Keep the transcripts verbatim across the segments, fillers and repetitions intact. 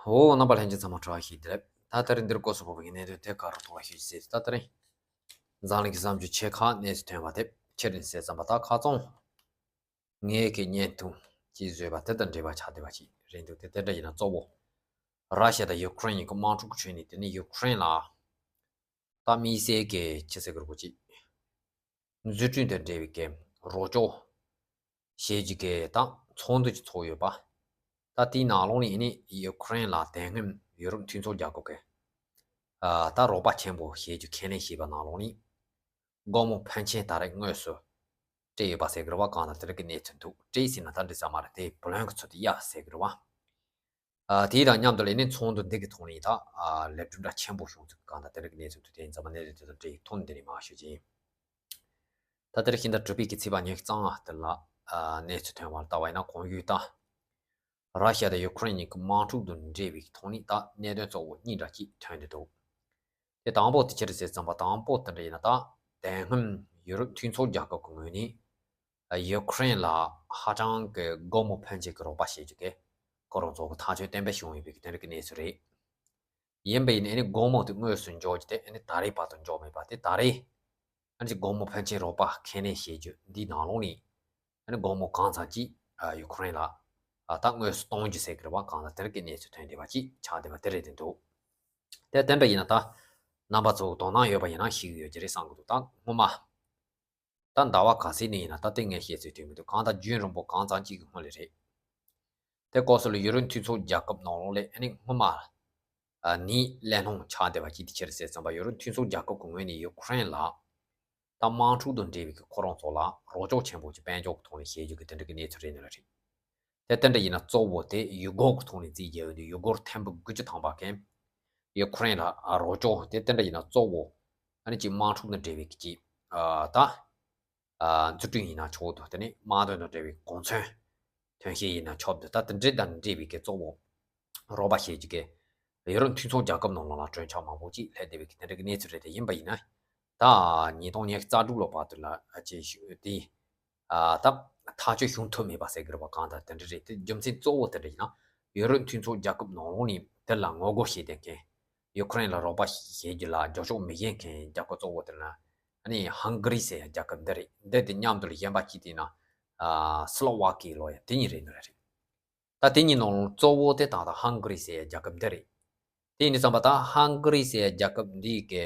འོ། རྣམ་པ་ལྷན་རྒྱས་ཚང་མ་བཀྲ་ཤིས་བདེ་ལེགས། ད་ལྟ་རིང་འདིར་སྐོར་སུ་བབས་པའི་གནད་དོན་དེ་ག་རུ་ཐོག་ལ་ཤོད་ཅིག་ཟེར། ད་ལྟ་རིང་འཛམ་གླིང་གི་བསམ་རྒྱུ་ཆེ་ཁག་གནས་སུ་ཐོན་པ་དེ་ཕྱིར་ཡིན་ཟེར་ཙམ་པ། ད་ཁ་ཚོང་ངེད་ཀྱི་བརྙན་ཐུང་ཅིག་བཟོས་པ་དེ་དང་འབྲེལ་བ་ཆགས་བསྡད་པ་ཅིག་རེད་འདུག་དེ་དེ་འདྲ་ཡིན་ན་གཙོ་བོ་ར་ཤ་དང་ཡུ་ཀེ་རེན་གཉིས་ཀྱི་དམག་འཁྲུག་ཁྲོད་ནས། དེ་ནི་ཡུ་ཀེ་རེན་ལ་ད་དམིགས་བསལ་གྱི་ཆི་ཟེར་དགོས་རེད་གོ་ཅིག་འཛུགས་སྐྲུན་དང་འབྲེལ་བའི་གི་རོགས་སྐྱོར་བྱེད་རྒྱུ་གི་ད་ཚོགས་འདུ་ཅིག་ཚོགས་ཡོད་པ། ད་དེའི་ནང་ལོགས་ནས་ཨ་ནི་ཡུ་ཀེ་རེན་ལ་དེ་སྔོན་ཡུ་རོབ་མཐུན་ཚོགས་རྒྱལ་ཁབ་ཀྱིས་ཨ་ད་རོགས་པ་ཆེན་པོ་བྱེད་རྒྱུ་ཁས་ལེན་བྱས་པ་ནང་ལོགས་ནས་སྒོར་མོ་ཕོན་ཆེན་ད་རེས་དངོས་སུ་སྤྲད་ཡོད་པ་ཟེར་གི་རེད་བ། གང་ལྟར་དེ་འདྲ་གི་གནས་ཚུལ་འདུག་སྤྲད་ཟེར་ན་ད་འགྲིག་ས་མ་རེད། དེ་བུ་ལོན་གྱི་ཚུལ་དུ་ཡ་ཟེར་གི་རེད་བ། ཨ་དེ་དང་མཉམ་དུ་ལས་ནི་ཚོགས་འདུ་འདི་གི་ཐོག་ནས་ད་ཨ་ལེགས་གྲུབ་འདྲ་ཆེན་པོ་བྱུང་ཚུལ་གང་ལྟར་དེ་འདྲ་གི་གནས་ཚུལ་འདུག་དེ་ཡིན་ཙང་མ་གནས་ཚུལ་དེ་ཚོ་འདྲ་ཡི་ཐོག་ནས་འདི་ནས་མར་ཞུ་རྒྱུ་ཡིན། ད་ལྟར་ཕྱི་ཟླ་དྲུག་པའི་གི་ཚེས་པ་ཉི་ཤུ་རྩ་ལྔ་དེ་ལ་ཨ་གནས་ཚུལ་ཐོན་པ་ལ་ལྟ་བ་ཡིན་ན། གོང་ཡུལ་ད་ར་ཤ་དང་ཡུ་ཀེ་རེན་གཉིས་ཀྱི་དམག་འཁྲུག་དང་འབྲེལ་བའི་ཐོག་ནས་ད་གནད་དོན་གཙོ་བོ་གཉིས་འདྲ་ཅིག་ཐོན་བསྡད་འདུག་དེ་དང་པོ་དེ་ཅི་རེད་ཟེར་ཙམ་པ། དང་པོ་དེ་འདྲ་ཡིན་ན་ད་དེ་སྔོན་ཡུ་རོབ་མཐུན་ཚོགས་རྒྱལ་ཁབ་ཀྱི་ངོས་ནས་ཡུ་ཀེ་རེན་ལ་ཧ་ཅང་གི་སྒོར་མོ་ཕོན་ཆེ་གི་རོགས་པ་བྱེད་རྒྱུ་གི་ཁོ་རང་ཚོ་གི་ཐག་གཅོད་གཏན་འབེབས་བྱུང་ཡོད་པའི་གི་དེ་འདྲ་གི་གནས་ཚུལ་རེད། ཡིན་པ་ཡིན་ནའི་ཨ་ནི་སྒོར་མོ་དེ་དངོས་སུ་འབྱོར་རྒྱུ་དེ་ཨ་ནི་ད་རེས་བར་དུ་འབྱོར་མེད་པ། དེ་ད་རེས་ཨ་ནི་སྒོར་མོ་ཕོན་ཆེན་རོགས་པ་ཁས་ལེན་བྱེད་རྒྱུ་འདིའི་ནང་ལོགས་ནས་ཨ་ནི་སྒོར་མོ་གང་ཙམ་ཅིག་ཨ་ཡུ་ཀེ་རེན་ལ་ཨ་ད་དངོས་སུ་གཏོང་རྒྱུ་ཟེར་གི་རེད་བ། གང་ལྟར་དེ་འདྲ་གི་གནས་ཚུལ་ཐོན་བསྡད་པ་ཅིག་ཆགས་བསྡད་པ་དེ་རེད་དེ་འདུག་དེ་དེ་འདྲ་ཡིན་ན་ད་རྣམ་པ་ཚོ་དོ་སྣང་ཡོད་པ་ཡིན་ན་ཤེས་ཀྱི་ཡོད་ཀྱི་རེད་བསམ་གི་འདུག་ད་སྔོན་མ་ད་ཟླ་བ་ག་ཚོད་ནས་ཡིན་ན་ད་དེ་ངས་བཤད་ཚོད་ཐོན་མི་འདུག་གང་ལྟར་རྒྱུན་རིང་པོ་གང་ཙམ་ཅིག་གི་སྔོན་ལ་རེད། དེ་སྐབས་སུ་ལ་ཡུ་རོབ་མཐུན་ཚོགས་རྒྱལ་ཁབ་ནང་ལོགས་ལ་ཨ་ནི་སྔོན་མ་ཨ་ནས་གླེང་སློང་ཆགས་བསྡད་པ་ཅིག་དེ་ཅི་རེད་ཟེར་ཙམ་པ། ཡུ་རོབ་མཐུན་ཚོགས་རྒྱལ་ཁབ་ཀྱི་ངོས་ནས་ཡུ་ཀེ་རེན་ལ་ད་དམག་འཁྲུག་དང་འབྲེལ་བའི་གི་ཁོ་རང་ཚོ་ལ་རོགས་སྐྱོར་ཆེན་པོ་ཅིག་དཔལ་འབྱོར་གྱི་ཐོག་ནས་བྱེད་རྒྱུ་གི་དེ་འདྲ་གི་གནས་ཚུལ་རེད་ནི་ལ་རེད། དེ་དེ་འདྲ་ཡིན་ན་གཙོ་བོ་དེ་ཡུ་སྒོར་གྱི་ཐོག་ནས་རྩིས་རྒྱག་ཡོང་དུས་ཡུ་སྒོར་ཐེར་འབུམ་དགུ་བཅུ་ཐམ་པ་གན་ཡུ་ཀེ་རེན་ལ་ཨ་རོགས་སྐྱོར་དེ་དེ་འདྲ་ཡིན་ན་གཙོ་བོ་ཨ་ནི་ཅིག་དམག་འཁྲུག་དང་འབྲེལ་བའི་གི་ཅིག་ཨ་ད་ཨ་འཛུགས་སྐྲུན་ཡིན་ན་ཆོག་འདུག་དེ་ནས་དམག་དོན་དང་འབྲེལ་བའི་གོ་མཚོན་ཐོན་སྐྱེད་ཡིན་ན་ཆོག་འདུག་ད་དེ་འདྲ་དང་འབྲེལ་བའི་གི་གཙོ་བོ་རོགས་པ་བྱེད་རྒྱུ་གི་ཡུ་རོབ་མཐུན་ཚོགས་རྒྱལ་ཁབ་ནང་ལོགས་ལ་གྲོན་ཆུང་མང་པོ་ཅིག་སླེབས་བསྡད་པའི་གི་དེ་འདྲ་གི་གནས་ཚུལ་རེད། དེ་ཡིན་པ་ཡིན་ན་ད་ཉིས་སྟོང་ཉི་ཤུ་རྩ་དྲུག་ལོ་བར་དུ་ལ་ཨ་ཅེ་ཞུ་དེ་ཨ་ད་ཐག་གཅོད་བྱུང་ཐུབ་མེད་པ་ཟེར་གི་རེད་བ། གང་ལྟར་དེ་འདྲ་རེད། དེ་རྒྱུ་མཚན་གཙོ་བོ་དེ་འདྲ་ཡིན་ན་ཡུ་རོབ་མཐུན་ཚོགས་རྒྱལ་ཁབ་ནང་ལོགས་ནས་དེ་ལ་ངོ་རྒོལ་བྱེད་བསྡད་མཁན། ཡུ་ཀེ་རེན་ལ་རོགས་པ་བྱེད་རྒྱུ་ལ་རྒྱབ་སྐྱོར་མི་བྱེད་མཁན་རྒྱལ་ཁབ་གཙོ་བོ་དེ་ན་ཨ་ནི་ཧང་ག་རི་ཟེར་ཡ་རྒྱལ་ཁབ་འདི་རེད། འདི་དེ་མཉམ་དུ་ལ་གཞན་པ་གཅིག་དེ་ན་ཨ་སི་ལོ་ཝ་ཀི་ལོ་ཡ་དེ་གཉིས་རེད་འདུག་རེད། ད་དེ་གཉིས་ནང་གཙོ་བོ་དེ་ད་ལྟ་ཧང་ག་རི་ཟེར་ཡ་རྒྱལ་ཁབ་འདི་རེད། དེ་ཡིན་དུས་ཙམ་པ་ད་ཧང་ག་རི་ཟེར་ཡ་རྒྱལ་ཁབ་འདི་གི་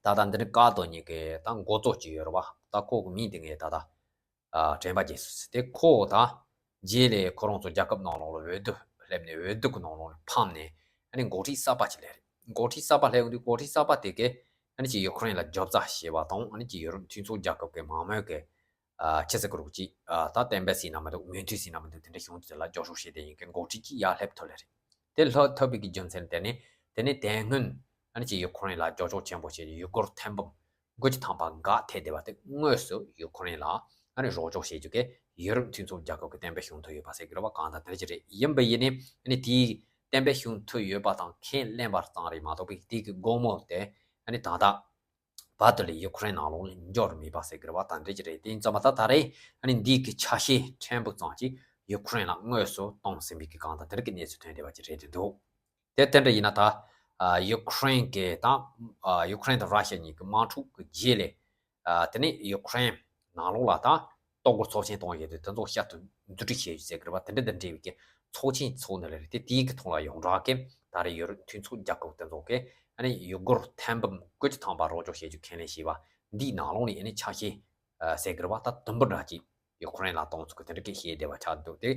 ད་ལྟ་འདི་ནི་ཀ་དོ་གཉིས་ཀྱི་ད་འགོ་གཙོ་ཅིག་ཡོད་རེད་བ། ད་ཁོ་གི་མིང་དེ་ངས་ད་ལྟ་ཨ་དྲན་པ་བརྗེད་སོང་ཟེར། དེ་ཁོ་ད་རྗེས་ལས་ཁོ་རང་ཚོ་རྒྱལ་ཁབ་ནང་ལོགས་ལ་འོས་བསྡུ་སླེབས་ནས་འོས་བསྡུ་གི་ནང་ལོགས་ནས་ཕམ་ནས་ཨ་ནི་འགོ་ཁྲིད་གསར་པ་ཅིག་སླེབས་རེད། འགོ་ཁྲིད་གསར་པ་སླེབས་ཡོང་དུས་འགོ་ཁྲིད་གསར་པ་དེ་གས་ཨ་ནི་ཅིག་ཡུ་ཀེ་རེན་ལ་རྒྱབ་རྩ་བྱས་པ་དང་ཨ་ནི་ཅིག་ཡུ་རོབ་མཐུན་ཚོགས་རྒྱལ་ཁབ་ཀྱི་མང་མོས་ཀྱི་ཨ་ཕྱི་སྲིད་ཀྱི་རོགས་ཅིག་ཨ་ད་གཏན་འབེབས་ཟིན་ན་མི་འདུག་མོས་མཐུན་ཟིན་ན་མི་འདུག་དེ་འདྲ་བྱུང་དུས་དེ་ལ་རྒྱབ་སྐྱོར་བྱས་བསྡད་མཁན་གྱི་འགོ་ཁྲིད་ཅིག་ཡར་སླེབས་ཐུབ་ལེ་རེད། དེ་སླེབས་ཐུབ་པའི་གི་རྒྱུ་མཚན་དེ་ནི་དེ་ནི་དེ་སྔོན་ཨ་ནི་ཅིག་ཡུ་ཀེ་རེན་ལ་རྒྱབ་སྐྱོར་ཆེན་པོ་བྱས་ཏེ་ཡུ་སྒོར་ཐེར་འབུམ་དགུ་བཅུ་ཐམ་པ་འགའ་ཐེབས་བསྡད་པ་དེ་དངོས་སུ་ཡུ་ཀེ་རེན་ལ་ཨ་ནི་རོགས་སྐྱོར་བྱེད་རྒྱུ་གི་ཡུ་རོབ་མཐུན་ཚོགས་རྒྱལ་ཁབ་ཀྱི་གཏན་འབེབས་བྱུང་ཐུབ་ཡོད་པ་ཟེར་གི་རེད་བ། གང་ལྟར་དེ་ཅི་རེད། ཡིན་པ་ཡིན་ནི་ཨ་ནི་དེའི་གཏན་འབེབས་བྱུང་ཐུབ་ཡོད་པ་དང་ཁས་ལེན་པ་ཙམ་རེད་མ་གཏོགས་པའི་དེའི་གི་སྒོར་མོ་དེ་ཨ་ནི་ད་ལྟ་བར་དུ་ལས་ཡུ་ཀེ་རེན་ནང་ལོགས་ལ་འབྱོར་མེད་པ་ཟེར་གི་རེད་བ། ད་འདྲ་ཅི་རེད། དེ་ཡིན་ཙང་མ་ད་ད་རེས་ཨ་ནི་འདི་གི་ཆ་ཤས་ཕྲན་བུ་ཙམ་ཅིག་ཡུ་ཀེ་རེན་ལ་དངོས་སུ་གཏོང་ཟིན་པའི་གི་གང་ལྟར་དེ་རིགས་ཀྱི་གནས་ཚུལ་ཐོན་བསྡད་པ་ཅིག་རེད་དེ་འདུག་དེ་དེ་འདྲ་ཡིན་ན་ད་ཨ་ཡུ་ཀེ་རེན་གི་ད་ཨ་ཡུ་ཀེ་རེན་དང་ར་ཤ་གཉིས་ཀྱི་དམག་འཁྲུག་གི་རྗེས་ལས་ཨ་དེ་ནས་ཡུ་ཀེ་རེན་ནང་ལོགས་ལ་ད་གཏོར་རྒོལ་ཚོགས་ཆེན་གཏོང་ཡས་དེ་དེ་ཚོ་བསྐྱར་དུ་མཛུབ་ཁྲིད་བྱེད་རྒྱུ་ཟེར་གི་རེད་བ། དེ་འདྲ་དང་འབྲེལ་བའི་གི་ཚོགས་ཆེན་ཚོགས་ནི་ལ་རེད། དེ་དེའི་གི་ཐོག་ལ་ཡོངས་གྲགས་ཀྱི་ད་རེས་ཡུ་རོབ་མཐུན་ཚོགས་རྒྱལ་ཁབ་དེ་ཚོ་གི་ཨ་ནི་ཡུ་སྒོར་ཐེར་འབུམ་དགུ་བཅུ་ཐམ་པ་རོགས་སྐྱོར་བྱེད་རྒྱུ་ཁས་ལེན་བྱས་པ་འདིའི་ནང་ལོགས་ནས་ཨ་ནི་ཆ་ཤས་ཨ་ཟེར་གི་རེད་བ། ད་དུམ་བུ་འདྲ་ཅིག་ཡུ་ཀེ་རེན་ལ་གཏོང་ཚུལ་གི་དེ་འདྲ་གི་བཤད་བསྡད་པ་ཆགས་འདུག་དེ་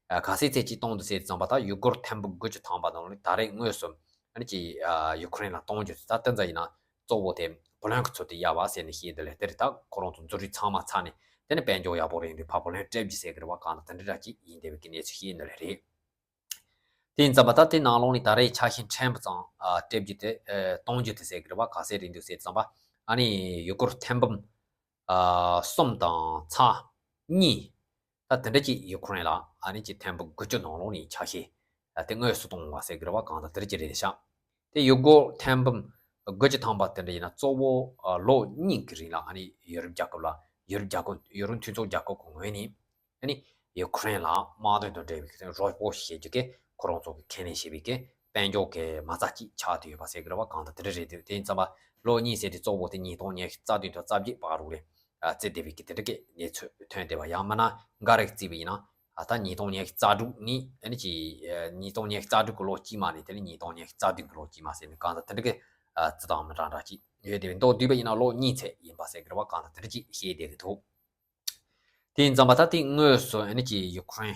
ཨ་ག་ཚད་ཚད་ཅིག་གཏོང་འདུག་ཟེར་ཙམ་པ་ད་ཡུ་སྒོར་ཐེར་འབུམ་དགུ་བཅུ་ཐམ་པ་ནང་ལ་ད་རེས་དངོས་སུ་ཨ་ནི་ཅིག་ཨ་ཡུ་ཀེ་རེན་ལ་གཏོང་རྒྱུ་ད་དེ་ཙམ་ཡིན་ན་གཙོ་བོ་དེ་བུ་ལོན་གྱི་ཚུལ་དུ་གཡར་བ་ཟེར་ནས་བཤད་འདུག་ལས། དེ་རེད། ད་ཁོ་རང་ཚོ་འཛུལ་རིས་ཚང་མ་ཚར་ནས་དེ་ནས་དཔལ་འབྱོར་ཡག་པོ་རེད་འདུག་ཕར་བུ་ལོན་སྤྲད་རྒྱུ་ཟེར་གི་རེད་བ། གང་ལ་དེ་འདྲ་འདྲ་ཅིག་ཡིན་བསྡད་པའི་གི་གནས་ཚུལ་ཤེས་ནི་ལས་རེད། དེ་ཡིན་ཙམ་པ་ད་དེ་ནང་ལོགས་ནས་ད་རེས་ཆ་ཤས་ཕྲན་བུ་ཙམ་ཨ་སྤྲད་རྒྱུ་དེ་ཨ་གཏོང་རྒྱུ་དེ་ཟེར་གི་རེད་བ། ག་ཚད་རེད་འདུག་ཟེར་ཙམ་པ་ཨ་ནི་ཡུ་སྒོར་ཐེར་འབུམ་ཨ་གསུམ་དང་ཚེག་གཉིས། ད་དེ་འདྲ་ཅིག་ཡུ་ཀེ་རེན་ལ་ཨ་ནི་ཅིག་ཐེར་འབུམ་དགུ་བཅུ་ནང་ལོགས་ནས་ཆ་ཤས་ཨ་དེ་དངོས་སུ་གཏོང་བ་ཟེར་གི་རེད་བ། གང་ལྟར་དེ་འདྲ་ཅིག་རེད་ཤག་དེ་ཡུ་སྒོར་ཐེར་འབུམ་དགུ་བཅུ་ཐམ་པ་དེ་འདྲ་ཡིན་ན་གཙོ་བོ་ཨ་ལོ་གཉིས་ཀྱི་རིང་ལ་ཨ་ནི་ཡུ་རོབ་རྒྱལ་ཁབ་ལ་ཡུ་རོབ་རྒྱལ་ཁབ་ཡུ་རོབ་མཐུན་ཚོགས་རྒྱལ་ཁབ་ཀྱི་ངོས་ནས་ཨ་ནི་ ཡུ་ཁུ་རེན་ལ་དམག་དོན་དང་འབྲེལ་བའི་རོགས་པ་བྱེད་རྒྱུ་གི་ཁོ་རང་ཚོ་གི་ཁས་ལེན་བྱས་པའི་གི་དཔལ་འབྱོར་གི་མ་རྩ་གཅིག་ཆགས་བསྡད་ཡོད་པ་ཟེར་གི་རེད་བ། གང་ལྟར་དེ་འདྲ་རེད་འདུག་དེ་ཡིན་ཙང་བ་གློག་བརྙན་ཟེར་དེ་གཙོ་བོ་དེ་ཉིས་སྟོང་ཉི་ཤུ་རྩ་བདུན་དང་རྩ་བརྒྱད་བར་རུ་ལས་ཨ་བརྩིས་བསྡད་པའི་གི་དེ་འདྲ་གི་གནས་ཚུལ་ཐོན་བསྡད་པ། ཡང་མིན་ན་འགའ་རེ་བརྩིས་པ་ཡིན་ན་ཨ་ད་ཉིས་སྟོང་ཉི་ཤུ་རྩ་དྲུག་ནས་ཨ་ནི་ཅི་ཨ་ཉིས་སྟོང་ཉི་ཤུ་རྩ་དྲུག་གི་ལོ་དཀྱིལ་མ་ནས་དེ་ནས་ཉིས་སྟོང་ཉི་ཤུ་རྩ་བདུན་གི་ལོ་དཀྱིལ་མ་ཟེར་ནས་གང་ལྟར་དེ་འདྲ་གི་ཨ་རྩི་སྟངས་མི་འདྲ་འདྲ་ཅིག་ཡོད་དེ། མདོར་བསྡུས་པ་ཡིན་ན་ལོ་གཉིས་ཚད་ཡིན་པ་ཟེར་གི་རེད་བ། གང་ལྟར་དེ་འདྲ་ཅིག་བཤད་བསྡད་གི་འདུག་དེ་ཡིན་ཙང་བ་ད་དེ་དངོས་སུ་ཨ་ནི་ཅི་ཡུ་ཁུ་རེན་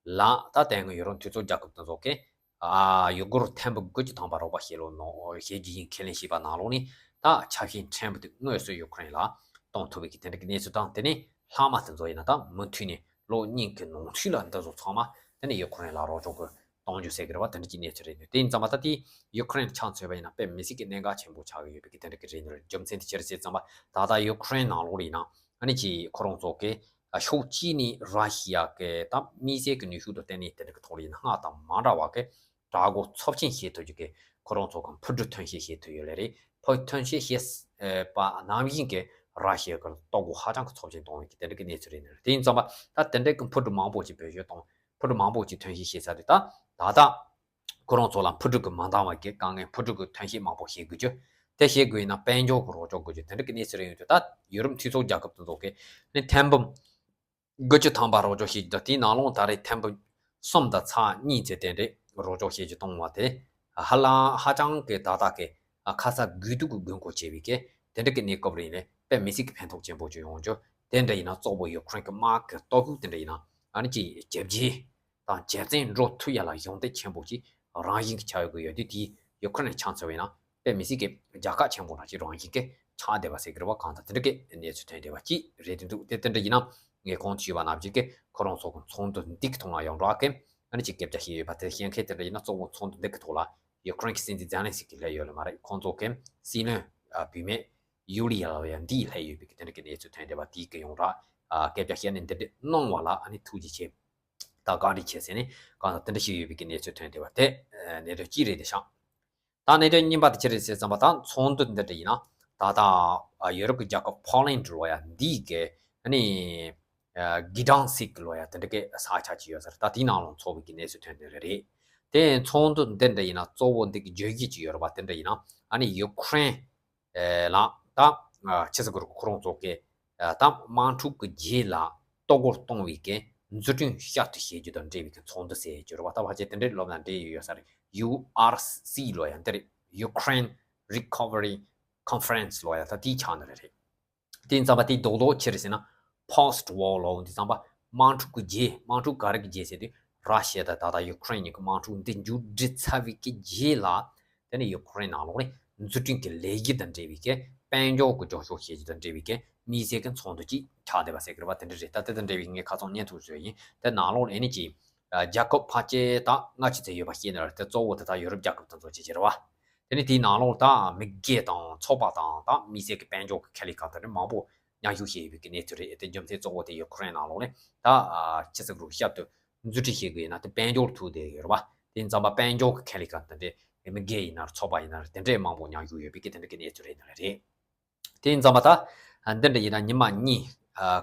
ལ་ད་དེ་སྔ་ཡུ་རོབ་མཐུན་ཚོགས་རྒྱལ་ཁབ་དེ་ཚོ་གིས་ཨ་ཡུ་གུར་ཐེར་འབུམ་དགུ་བཅུ་ཐམ་པ་རོགས་པ་བྱེད་ལོ་ནོ་བྱེད་རྒྱུ་ཡིན་ཁས་ལེན་བྱས་པ་ནང་ལོགས་ནས་ད་ཆ་ཤས་ཕྲན་བུ་དེ་དངོས་སུ་ཡུ་ཁུ་རེན་ལ་གཏོང་ཐུབ་པའི་གི་དེ་འདྲ་གི་གནས་ཚུལ་དང་། དེ་ནས་ལྷག་མ་དེ་ཚོ་ཡིན་ན་ད་མུ་མཐུད་ནས་ལོ་གཉིས་ཀྱི་ནང་ཚུད་ལ་འདི་ཚོ་ཚང་མ་དེ་ནས་ཡུ་ཁུ་རེན་ལ་རོགས་སྐྱོར་གི་གཏོང་རྒྱུ་ཟེར་གི་རེད་བ། དེ་འདྲ་གི་གནས་ཚུལ་རེད་འདུག་དེ་ཡིན་ཙང་བ་ད་དེ་ཡུ་ཁུ་རེན་ཆ་མཚོན་པ་ཡིན་ན་དཔེ་མི་སྲིད་ཀྱི་གནད་འགག་ཆེན་པོ་ཆགས་ཀྱི་ཡོད་པའི་གི་དེ་འདྲ་གི་རེད་འདུག་རྒྱུ་མཚན་དེ་ཅི་རེད་ཟེར་ཙང་བ་ད་ལྟ་ཡུ་ཁུ་རེན་ནང་ལོགས་ལ་ཡིན་ན་ཨ་ནི་ཅི་ཁོ་རང་ཚོ་གི་ཕྱོགས་གཅིག་ནས་ར་ཤི་ཡ་གི་ད་དམིགས་བསལ་གྱི་ནུས་ཤུགས་དང་བརྟེན་ནས་དེ་འདྲ་གི་ཐོག་ལ་ཡིན་ན་སྔར་དང་མ་འདྲ་བ་གི་དྲག་རྒོལ་ཚབས་ཆེན་བྱེད་ཐུབ་རྒྱུ་གི་ཁོ་རང་ཚོ་གི་འཕུར་གྲུ་ཐོན་སྐྱེད་བྱེད་ཐུབ་ཡོད་ལེ་རེད། འཕུར་ཐོན་སྐྱེད་བྱེད་པ་ནང་བཞིན་གྱི་ར་ཤི་ཡ་གི་ལྟོ་གོས་ཧ་ཅང་གི་ཚབས་ཆེན་གཏོང་བའི་གི་དེ་འདྲ་གི་གནས་ཚུལ་རེད་ནི་རེད། དེ་ཡིན་ཙང་བ་ད་དེ་འདྲ་གི་འཕུར་གྲུ་མང་པོ་ཅིག་བེད་སྤྱོད་གཏོང་འཕུར་གྲུ་མང་པོ་ཅིག་ཐོན་སྐྱེད་བྱེད་ས་དེ་ད་ད་ལྟ་ཁོ་རང་ཚོ་ལ་འཕུར་གྲུ་གི་མི་འདང་བ་གི་དཀའ་ངལ། འཕུར་གྲུ་གི་ཐོན་སྐྱེད་མང་པོ་བྱེད་དགོས་རྒྱུ། དེ་བྱེད་དགོས་ཡིན་ན་དཔལ་འབྱོར་གི་རོགས་སྐྱོར་དགོས་རྒྱུ་དེ་འདྲ་གི་གནས་ཚུལ་རེད་ཡོང་དུས། ད་ཡུ་རོབ་མཐུན་ཚོགས་རྒྱལ་ཁབ་དེ་ཚོ་གིས་ནི་ཐེར་འབུམ་དགུ་བཅུ་ཐམ་པ་རོགས་སྐྱོར་བྱེད་རྒྱུ་དང་། དེའི་ནང་ལོགས་ད་རེས་ཐེར་འབུམ་གསུམ་དང་ཚེག་གཉིས་ཚད་དེ་འདྲས་རོགས་སྐྱོར་བྱེད་རྒྱུ་གཏོང་བ་དེ་ཧ་ལམ་ཧ་ཅང་གི་ད་ལྟ་གི་ཁ་ཚ་དགོས་གཏུག་གི་དགོས་མཁོ་ཆེ་བའི་གི་དེ་འདྲ་གི་གནས་སྐབས་རེད་ནས་དཔེ་མི་སྲིད་ཀྱི་ཕན་ཐོགས་ཆེན་པོ་ཅིག་ཡོང་རྒྱུ། དེ་འདྲ་ཡིན་ན་གཙོ་བོ་ཡུ་ཁུ་རེན་གྱི་དམག་གི་སྟོབས་ཤུགས་དེ་འདྲ་ཡིན་ན་ཨ་ནི་ཅིག་ཇེ་ཆེ་དང་ཇེ་བརྟན་འགྲོ་ཐུབ་ཡ་ལ་གཞོགས་འདེགས་ཆེན་པོ་ཅིག་རང་བཞིན་གྱི་ཆགས་ཡོད་དགོས་ཡོད་དུས། ཡུ་ཁུ་རེན་ཆ་མཚོན་པ་ཡིན་ན་དཔེ་མི་སྲིད་ཀྱི་རྒྱལ་ཁ་ཆེན་པོ་འདྲ་ཅིག་རང་བཞིན་གྱི་ཆགས་བསྡད་པ་ཟེར་གི་རེད་བ། གང་ལྟར་དེ་འདྲ་གི་གནས་ཚུལ་ཐོན་བསྡད་པ་ཅིག་རེད་འདུག་དེ་དེ་འདྲ་ཡིན་ན་ངས་གོང་དུ་ཞུས་པ་ནང་བཞིན་གྱི་ཁོ་རང་ཚོ་གི་ཚོགས་འདུ་འདི་གི་ཐོག་ལ་ཡོངས་གྲགས་ཀྱི་ཨ་ནི་ཅིག་སྐད་ཆ་བཤད་ཡོད་པ་དེ་བཤད་མཁན་དེ་འདྲ་ཡིན་ན། གཙོ་བོ་ཚོགས་འདུ་འདི་གི་ཐོག་ལ་ཡུ་ཁུ་རེན་གྱི་སྲིད་འཛིན་ཛེ་ལན་སི་ཀི་སླེབས་ཡོད་ལེ་མ་རེད། ཁོང་ཚོ་གི་སྲིད་བློན་ཨ་བུད་མེད་ཡུ་ལི་ཡ་ལབ་ཡ་འདི་སླེབས་ཡོད་པའི་གི་དེ་འདྲ་གི་གནས་ཚུལ་ཐོན་བསྡད་པ། དེའི་གི་ཡོངས་གྲགས་ཨ་སྐད་ཆ་བཤད་ནས་འདི་འདྲ་གནང་བ་ལ་ཨ་ནི་ཐུགས་རྗེ་ཆེ། ད་བཀའ་དྲིན་ཆེ་ཟེར་ནས་གང་ལྟར་དེ་འདྲ་ཞིག་ཡོད་པའི་གི་གནས་ཚུལ་ཐོན་བསྡད་པ་དེ་གནད་དོན་གཅིག་རེད་དེ་ཤག་ད་གནད་དོན་གཉིས་པ་དེ་ཅི་རེད་ཟེར་ཙམ་པ། ད་ཚོགས་འདུ་འདི་འདྲ་ཡིན་ན་ད་ལྟ་ཡུ་རོབ་ཀྱི་རྒྱལ་ཁབ་ཕོ་ལན་ཌི་ལོ་ཡ་འདིའི་གི་ཨ་ནི་གྷི་ཌན་སིག་ལོ་ཡ་དེ་འདྲ་གི་ས་ཆ་ཅིག་ཡོད་ས་རེད། ད་དེའི་ནང་ལ་འཚོགས་པའི་གི་གནས་ཚུལ་ཐོན་བསྡད་པ་རེད། དེ་ཚོགས་འདུ་འདི་འདྲ་ཡིན་ན་གཙོ་བོ་འདི་གི་བརྗོད་གཞི་ཅིག་ཡོད་རེད་པ། དེ་འདྲ་ཡིན་ན་ཨ་ནི་ཡུ་ཁུ་རེན་ལ་ད་ཆི་ཟེར་དགོས་རེད། ཁོ་རང་ཚོ་གི་ད་དམག་འཁྲུག་གི་རྗེས་ལ་གཏོར་རྒོལ་གཏོང་བའི་གི་འཛུགས་སྐྲུན་བསྐྱར་དུ་བྱེད་རྒྱུ་དང་འབྲེལ་བའི་གི་ཚོགས་འདུ་ཟེར་རྒྱུ་རེད་བ། ད་ཕལ་ཆེར་དེ་འདྲའི་ལབ་ན་འགྲིག་ཡོད་ས་རེད། ཡུ་ཨར་སི་ལོ་ཡ་འདི་རེད། Ukraine Recovery Conference ལོ་ཡ་ད་དེའི་ཆ་ནས་རེད། དེ་ཡིན་ཙམ་པ་དེའི་རྡོག་རྡོག་ཅི་རེད་ཟེར་ན། Post War ལོ་འདི་ཙམ་པ་དམག་འཁྲུག་གི་རྗེས། དམག་འཁྲུག་ག་རེ་གི་རྗེས་ཟེར་དུས། ར་ཤི་ཡ་དང་ད་ལྟ་ཡུ་ཁུ་རེན་གཉིས་ཀྱི་དམག་འཁྲུག་འདི་མཇུག་སྒྲིལ་ཚར་བའི་གི་རྗེས་ལ། དེ་ནས་ཡུ་ཁུ་རེན་ནང་ལོགས་ནས་འཛུགས་སྐྲུན་གྱི་ལས་གཞི་དང་འབྲེལ་བའི་གི་དཔལ་འབྱོར་གྱི་རྒྱབ་སྐྱོར་བྱེད་རྒྱུ་དང་འབྲེལ་བའི་གི་དམིགས་བསལ་གྱི་ཚོགས་འདུ་ཅིག་ཆགས་བསྡད་པ་ཟེར་གི་རེད་བ། དེ་འདྲ་རེད། ད་དེ་དང་འབྲེལ་བའི་ངས་ཁ་སང་བརྙན་ཐུང་བཟོས་ཡིན། དེ་ནང་ལོགས་ལ་ཨ་ནི་ཅིག་རྒྱལ་ཁབ་ཕལ་ཆེར་ད་ལྔ་བཅུ་ཙམ་ཡོད་པ་ཤེས་ནི་རེད། དེ་གཙོ་བོ་དེ་ད་ཡུ་རོབ་རྒྱལ་ཁབ་དེ་ཚོ་ཅིག་ཅིག་རེད་བ། དེ་ནས་དེའི་ནང་ལོགས་ད་མི་སྒེར་དང་ཚོགས་པ་དང་ད་དམིགས་བསལ་གྱི་དཔལ་འབྱོར་གྱི་ཁེ་ལས་ཁག་དེ་འདྲ་མང་པོ་མཉམ་ཞུགས་བྱས་ཡོད་པའི་གི་གནས་ཚུལ་རེད། དེ་རྒྱུ་མཚན་གཙོ་བོ་དེ་ཡུ་ཁུ་རེན་ནང་ལོགས་ནས་ད་ཨ་ཆི་ཟེར་དགོས་རེད། བསྐྱར་དུ་འཛུགས་སྐྲུན་བྱེད་དགོས་ཡིན་ན་དེ་དཔལ་འབྱོར་ཐུག་བསྡད་ཡོད་རེད་བ། དེ་ཡིན་ཙམ་པ་དཔལ་འབྱོར་གྱི་ཁེ་ལས་ཁག་དེ་འདྲས་མི་སྒེར་ཡིན་ན་རེད། ཚོགས་པ་ཡིན་ན་རེད། དེ་འདྲས་མང་པོ་མཉམ་ཞུགས་ཡོད་པའི་གི་དེ་འདྲ་གི་གནས་ཚུལ་རེད་ནི་རེད། དེ་ཡིན་ཙམ་པ་ད་འདི་འདྲ་ཡིན་ན་ཉི་མ་གཉིས་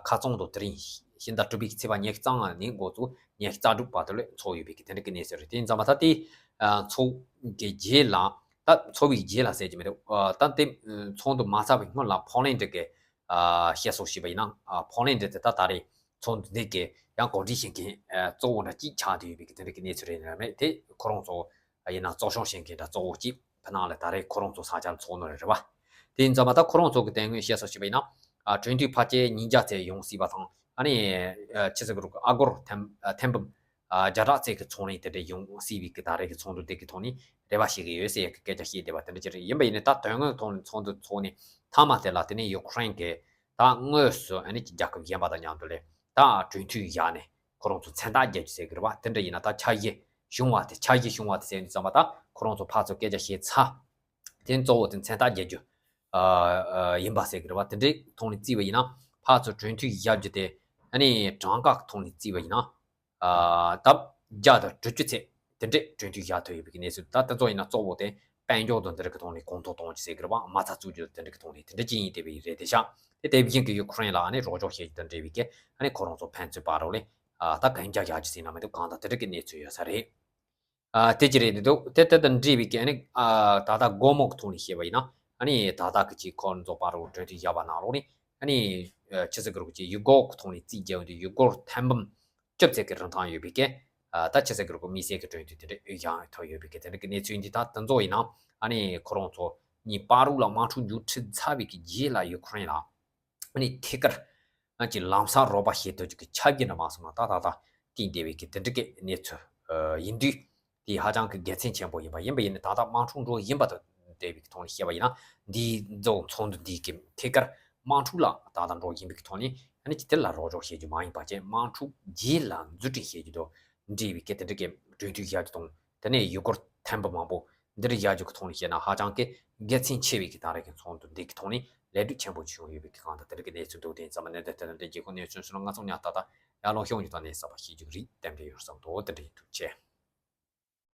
ཁ་ཚང་དུ་དེ་རིང་ཕྱི་ཟླ་དྲུག་པའི་ཚེས་པ་ཉི་ཤུ་རྩ་ལྔ་ནས་འགོ་བཙུགས་ཉི་ཤུ་རྩ་དྲུག་བར་དུ་ལ་འཚོགས་ཡོད་པའི་གི་དེ་འདྲ་གི་གནས་ཚུལ་རེད། དེ་ཡིན་ཙམ་པ་ད་དེ་ཚོགས་ཀྱི་རྗེས་ལ། ད་ཚོགས་པའི་རྗེས་ལ་ཟེར་གྱི་མི་འདུག་ད་དེ་ཚོགས་འདུ་མ་ཚར་བའི་སྔོན་ལ་ཕོ་ལན་ཌི་གི་བཤད་སྲོལ་ཞིག་ཡིན་ན། ཕོ་ལན་ཌི་དེ་ད་ད་རེས་ཚོགས་འདུ་འདི་གི་ཡང་གོ་སྒྲིག་བྱེད་མཁན་གཙོ་བོ་འདྲ་གཅིག་ཆགས་བསྡད་ཡོད་པའི་གི་དེ་འདྲ་གི་གནས་ཚུལ་རེད་ནི་རེད། དེ་ཁོ་རང་ཚོ་ཡིན་ན་གཙོ་སྐྱོང་བྱེད་མཁན་འདྲ་གཙོ་བོ་གཅིག་ཕ་ནང་ལ་ད་རེས་ཁོ་རང་ཚོ་ས་ཆ་ལ་འཚོགས་ནི་རེད་བ། དེ་ཡིན་ཙང་མ་ད་ཁོ་རང་ཚོ་གི་དེ་སྔོན་བཤད་སྲོལ་ཞིག་ཡིན་ན། གྲོས་མཐུན་ཕལ་ཆེར་ཉིས་བརྒྱ་ཙམ་ཡོང་སྲིད་པ་དང་། ཨ་ནི་ཆི་ཟེར་དགོས་རེད། ཨ་སྒོར་ཐེར་ཐེར་འབུམ་བརྒྱ་ཕྲག་ཙམ་གྱི་ཚོང་ལས་དེ་འདྲ་ཡོང་སྲིད་པའི་གི་ད་རེས་ཀྱི་ཚོགས་འདུ་དེ་གི་ཐོག་ནས་རེ་བ་བྱེད་ཀྱི་ཡོད་ཟེར་ཡག་གི་སྐད་ཆ་བཤད་བསྡད་པ་དེ་འདྲ་ཅིག་རེད། ཡིན་པ་ཡིན་ནའི་ད་དོན་དངོས་ཐོག་ནས་ཚོགས་འདུ་ཚོགས་ནས་མཐའ་མ་དེ་ལ་དེ་ནས་ཡུ་ཁུ་རེན་གྱིས་ད་དངོས་སུ་ཨ་ནི་རྒྱལ་ཁབ་གཞན་པ་དང་མཉམ་དུ་ལས་ད་གྲོས་མཐུན་བཞག་ནས་ཁོ་རང་ཚོ་མཚན་རྟགས་རྒྱག་རྒྱུ་ཟེར་གི་རེད་བ། དེ་འདྲ་ཡིན་ན་ད་ཆ་བཞག་བྱུང་བ་དེ། ཆ་བཞག་བྱུང་བ་དེ་ཟེར་ནས་ཙམ་པ་ད་ཁོ་རང་ཚོ་ཕར་ཚུར་སྐད་ཆ་བཤད་ཚར། དེ་གཙོ་བོ་དེ་མཚན་རྟགས་རྒྱག་རྒྱུ་ཨ་ཨ་ཡིན་པ་ཟེར་གི་རེད་བ། དེ་འདྲའི་ཐོག་ནས་བརྩིས་པ་ཡིན་ན། ཕར་ཚུར་གྲོས་མཐུན་བཞག་རྒྱུ་དེ་ཨ་ནི་གྲངས་ཀ་གི་ཐོག་ནས་བརྩིས་པ་ཡིན་ན། ཨ་ལྡབ་བརྒྱ་དང་དྲུག་ཅུ་ཚད་དེ་འདྲས་གྲོས་མཐུན་བཞག་ཐུབ་ཡོད་པའི་གནས་ཚུལ། ད་དེ་ཚོ་ཡིན་ན་གཙོ་བོ་དེ་དཔལ་འབྱོར་དང་དེ་རིགས་ཀྱི་ཐོག་ནས་གོང་མཐོར་གཏོང་རྒྱུ་ཟེར་གི་རེད་བ། མ་རྩ་བཙུགས་རྒྱུ་དེ་འདྲ་གི་ཐོག་ནས་དེ་འདྲ་ཅིག་ཡིན་བསྡད་པའི་རེད་དེ་ཤག་དེ་དེ་བཞིན་གྱི་ཡུ་ཁུ་རེན་ལ་ཨ་ནི་རོགས་སྐྱོར་བྱེད་རྒྱུ་དང་འབྲེལ་བའི་གི་ཨ་ནི་ཁོ་རང་ཚོ་ཕན་ཚུན་བར་ལ་ ཨ་ད་གན་རྒྱ་རྒྱག་རྒྱུ་ཟིན་ན་མི་འདུག་གང་ལྟར་དེ་འདྲ་གི་གནས་ཚུལ་ཡོད་ས་རེད། ཨ་དེ་ཅི་རེད་འདུག་དེ་དེ་དང་འབྲེལ་བའི་གི་ཨ་ནི་ཨ་ད་ལྟ་སྒོར་མོ་གི་ཐོག་ནས་བཤད་པ་ཡིན་ན་ཨ་ནི་ད་ལྟ་གི་ཅིག་ཁོ་རང་ཚོ་བར་དུ་གྲོས་མཐུན་བཞག་པ་ནང་ལོགས་ནས་ཨ་ནི་ཨ་ཆི་ཟེར་གི་རེད་ཅིག་ཡུལ་སྐོར་གི་ཐོག་ནས་རྩིས་རྒྱག་ཡོང་དུས་ཡུལ་སྐོར་ཐེར་འབུམ་བཅུ་ཙམ་གི་རིན་ཐང་ཡོད་པའི་གི་ཨ་ད་ཆི་ཟེར་གི་རེད་གོ་དམིགས་བསལ་གི་གྲོས་མཐུན་དེ་འདྲ་ཡང་ཐོབ་ཡོད་པའི་གི་དེ་འདྲ་གི་གནས་ཚུལ་འདི་ད་དེ་ཚོ་ཡིན་ན་ཨ་ནི་ཁོ་རང་ཚོ་གཉིས་བར་དུ་ལ་དམག་འཁྲུག་མཇུག་སྒྲིལ་ཚར་བའི་གི་རྗེས་ལ་ཡུ་ཁུ་རེན་ལ། ཨ་ནི་ཐད་ཀར་ང་ཅིག་ལམ་སང་རོགས་པ་བྱེད་ཐུབ་རྒྱུ་གི་ཆ་རྐྱེན་འདྲ་མ་སོང་ན་ད་ད་ད་བསྟན་བསྡད་པའི་གི་དེ་འདྲ་གི་གནས་ཚུལ་ཡིན་དུས་དེ་ཧ་ཅང་གི་དགེ་མཚན་ཆེན་པོ་ཡིན་པ་ཡིན་པ་ཡིན་ན་ད་ལྟ་དམག་འཁྲུག་འགྲོ་བཞིན་པ་དང་འབྲེལ་བའི་གི་ཐོག་ནས་བཤད་པ་ཡིན་ན་འདིའི་མཛོ་ཚོགས་འདུ་འདིའི་གི་ཐད་ཀར་དམག་འཁྲུག་ལ་ད་ལྟ་འགྲོ་བཞིན་པའི་གི་ཐོག་ནས་ཨ་ནི་ཅིག་དེ་ལ་རོགས་སྐྱོར་བྱེད་རྒྱུ་མ་ཡིན་པ་བྱས་དམག་འཁྲུག་རྗེས་ལ་མཛུབ་སྟོན་བྱེད་རྒྱུ་དང་འབྲེལ་བའི་གི་དེ་འདྲ་གི་གྲོས་མཐུན་བཞག་རྒྱུ་དང་དེ་ནས་ཡུལ་སྐོར་ཐེར་འབུམ་མང་པོ། འདིར་བཞག་རྒྱུ་གི་ཐོག་ནས་བཤད་ན་ཧ་ཅང་གི་དགེ་མཚན་ཆེ་བའི་གི་ད་རེས་ཀྱི་ཚོགས་འདུ་འདི་གི་ཐོག་ནས་ལས་སྒྲུབ་ཆེན་པོ་བྱུང་ཡོད་པའི་གི་གང་ལྟར་དེ་རིགས་ཀྱི་གནས་ཚུལ་འདུག་དེ་ཙམ་ནས་འདི་ལྟར་འདི་རྗེས་ཁོ་གནས་ཚུལ་སོང་ན་ང་ཚོ་ཉག་ཏག་ཏག་ཡར་ལོང་ཤོག་ཉུ་ཏག་ནས་གསར་པ་ཤེས་རྒྱུ་རིགས་གཏན་འབྲས་ཡོད་བསམ་འདུག་དེ་འདྲ་ཡིན་འདུག་ཆེ།